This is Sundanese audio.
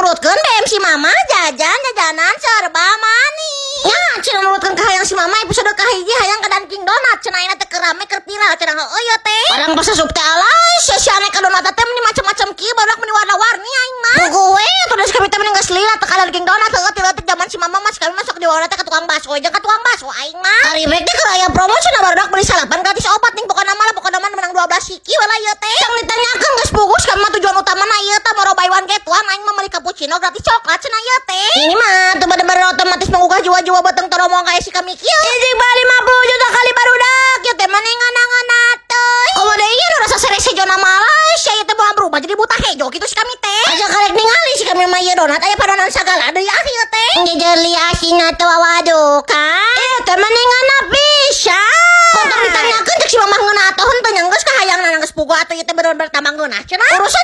Nurutkeun BM si mama jajan jajanan serba manis. Nya cenah nurutkeun ka hayang si mama episode kahiji, hayang ka Dunkin Donat cenah, ayeuna teh keur rame, keur viral cenah. Heueuh ieu teh. Barang pas asup teh, alah sia aneka donat teh meni macam-macam kieu, barudak, meni warna-warni. Aing mah puguh we atuh, da kami teh meni geus lila teh ka Dunkin Donat. Heueuh, ti leutik zaman si mama mah kami masuk di teh ka tukang bakso jeung ka tukang bakso aing mah. Ari rek teh keur aya promo cenah, barudak, beli salapan gratis opat ning. Pokona mah lah, pokona mah menang 12 siki wala ieu teh. Tong ditanyakeun, geus puguh kami mah tujuan utamana ieu teh moro buy one get one. Aing mah meuli cappuccino gratis coklat cenah ieu teh. Ini mah tuh bener-bener otomatis menggugah jiwa-jiwa beteng toromong kayak si kami kieu. Hiji 50 juta kali, barudak, ieu teh mah ngeunah teh. Komo deui ieu nu rasa serese zona Malaysia ieu teh moal berubah jadi buta hejo gitu si kami teh. Aja karek ningali si kami mah ieu donat aya padonan sagala deui ah ieu teh. Jeli asina teh, waduh kan. Ieu teh mah ngeunah pisan. Tong ditanyakeun cek si mamah ngeunah atau henteu, nya geus kahayangna geus puguh atuh, ieu teh bener-bener tambah ngeunah cenah. Urusan